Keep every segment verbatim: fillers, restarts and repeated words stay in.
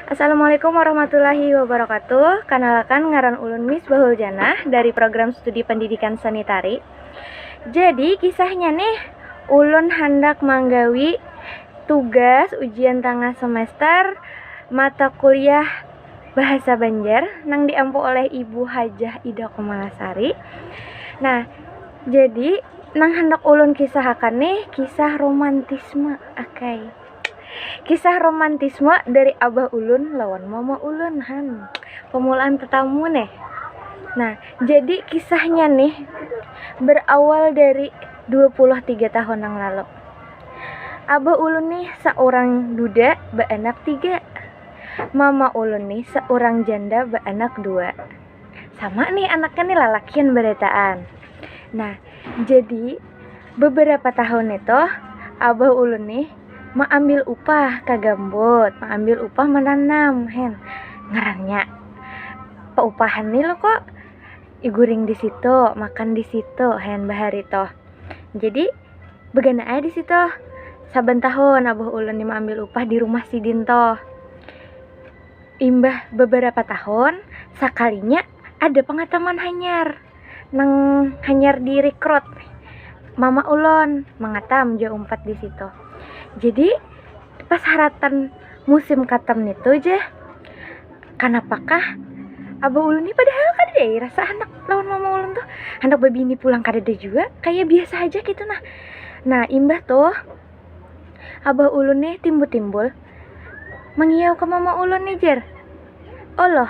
Assalamualaikum warahmatullahi wabarakatuh. Kanalakan, ngaran ulun Miss Bahul Janah dari program studi pendidikan sanitari. Jadi kisahnya nih, ulun handak manggawi tugas ujian tangah semester mata kuliah Bahasa Banjar nang diampu oleh Ibu Hajah Ida Kumalasari. Nah, jadi nang handak ulun kisahakan nih kisah romantisme, akai. Kisah romantisme dari abah ulun lawan mama ulun, han. Pemulaan tetamu nih. Nah, jadi kisahnya nih berawal dari dua puluh tiga tahun yang lalu. Abah ulun nih seorang duda baanak tiga. Mama ulun nih seorang janda baanak dua. Sama nih anaknya nih lalakian barataan. Nah, jadi beberapa tahun itu abah ulun nih maambil upah ka gambut, maambil upah mananam, hen. Ngarannya paupahan nih lo kok, iguring di situ, makan di situ, hen, bahari toh. Jadi begana aja di situ. Saban tahun abah ulun nih maambil upah di rumah sidin toh. Imbah beberapa tahun, sakalinya ada pangataman hanyar nang hanyar direkrut. Mama ulun mangatam jua umpat di situ. Jadi pas haratan musim katam nitu ja, kanapakah abah ulun ni padahal kadada ai rasa handak lawan mama ulun tuh, handak babini pulang kadada jua, kaya biasa haja gitu nah. Nah, imbah tuh abah ulun nih timbul-timbul mangiau ka mama ulun nih, jar. Oloh,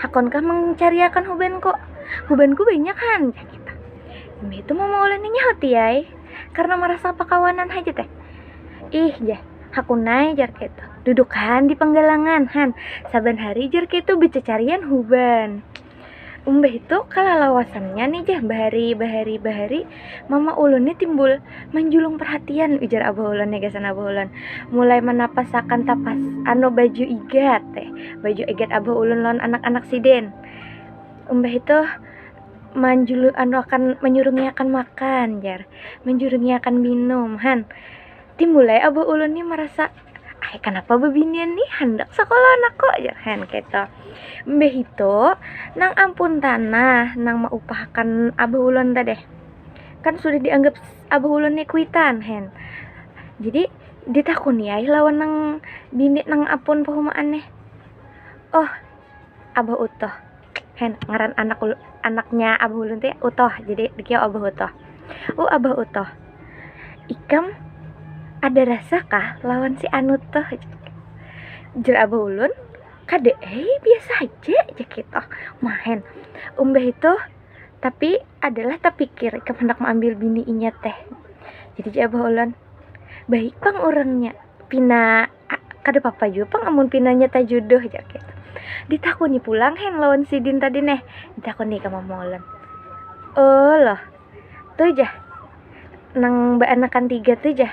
hakonkah mangcariakan hubanku? Hubanku banyak, han, jar kita. Imbah itu mama ulun nih nyahuti ai, karena marasa pakawanan haja teh. Ih, jar, hakun ai, jar kaitu. Duduk han di panggalangan, han. Saban hari, jar kaitu, becacarian huban. Umbah itu kalalawasannya nih, jah, bahari, bahari, bahari, mama ulun nih timbul manjulung perhatian, ujar abah ulun nih gasan abah ulun. Mulai manapasakan tapas, anu, baju igat teh, baju igat abah ulun lawan anak-anak sidin. Umbah itu manjulu, anu, akan manyurungi akan makan, jar, manjurungi akan minum, han. Timbul ai abah ulun nih marasa, ai, kanapa babinian nih, handak sakola anakku, jar, hen, kaitu. Mbah itu nang ampun tanah nang maupahakan abah ulun tadeh, kan sudah dianggap abah ulun nih kuitan, hen. Jadi ditakuni ai lawan nang bini nang ampun pahumaan nih. Oh, Abah Utuh. Hen, ngaran anak ul-, anaknya Abah ulun teh Utuh, jadi dikiau Abah Utuh. Uh, Abah Utuh, ikam ada rasa kah lawan si Anu tuh? Jar Abah ulun, kada ai, biasa haja, jar gitu. Mahen. Umbah itu, tapi adalah tapikir ikam handak maambil bini inya teh. Jadi jar Abah ulun, baik pang urangnya, pina, a-, kada papa jua pang amun pinanya tajuduh, jar kaitu. Ditakuni pulang hen lawan sidin tadi neh, ditakuni ka mama ulun. Oh loh, tu jah, nang baanakan tiga tu jah,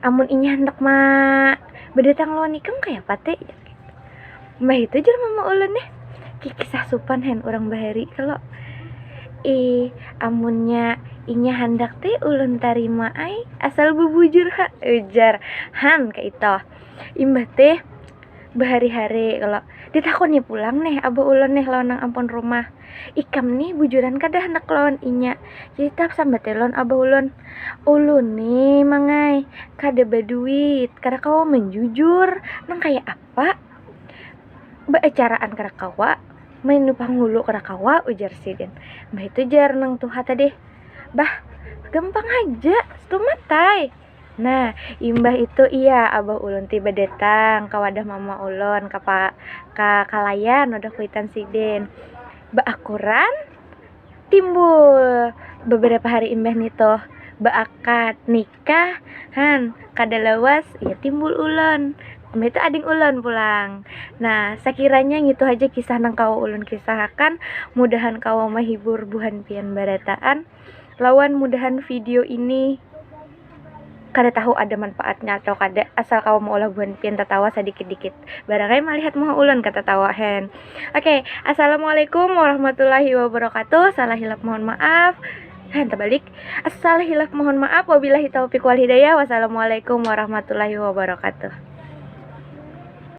amun inya handak ma-, badatang lawan ikam kayapa te? Mbah itu jar mama ulun nih, kikisah supan hen urang bahari kalo. Ih, amunnya inya handak teh ulun tarima ai, asal bubujur ha, ujar han kaitu. Imbah teh bahari-hari kalo ditakuni pulang nih abah ulun nih lawan nang ampun rumah, ikam nih bujuran kada handak lawan inya? Jadi tasambat ai lawan abah ulun, ulun nih mangai kada baduit, kada kawa manjujur, nang kaya apa? Baacaraan kada kawa, main panghulu kada kawa, ujar sidin. Mbah itu jar nang tuha tadi, bah, gampang haja, setumat ai. Nah, imbah itu iya abah ulun tiba datang ka wadah mama ulun, ka pa-, ka kalayan wadah kuitan sidin. Baakuran, timbul beberapa hari imbah nitu, baakad nikah, han, kada lawas, ya timbul ulun. Imbah itu ading ulun pulang. Nah, sakiranya ngitu haja kisah nang kawa ulun kisahakan, mudahan kawa mahibur buhan pian barataan, lawan mudahan video ini kada tahu ada manfaatnya atau kada, asal kawa maulah buhan pian tatawa sadikit-dikit. Barang ai malihat muha ulun katatawa hen. Oke, assalamualaikum warahmatullahi wabarakatuh. Salah hilap mohon maaf. Hen, tabalik. Asal hilap mohon maaf. Wabillahi taufiq wal hidayah. Wassalamualaikum warahmatullahi wabarakatuh.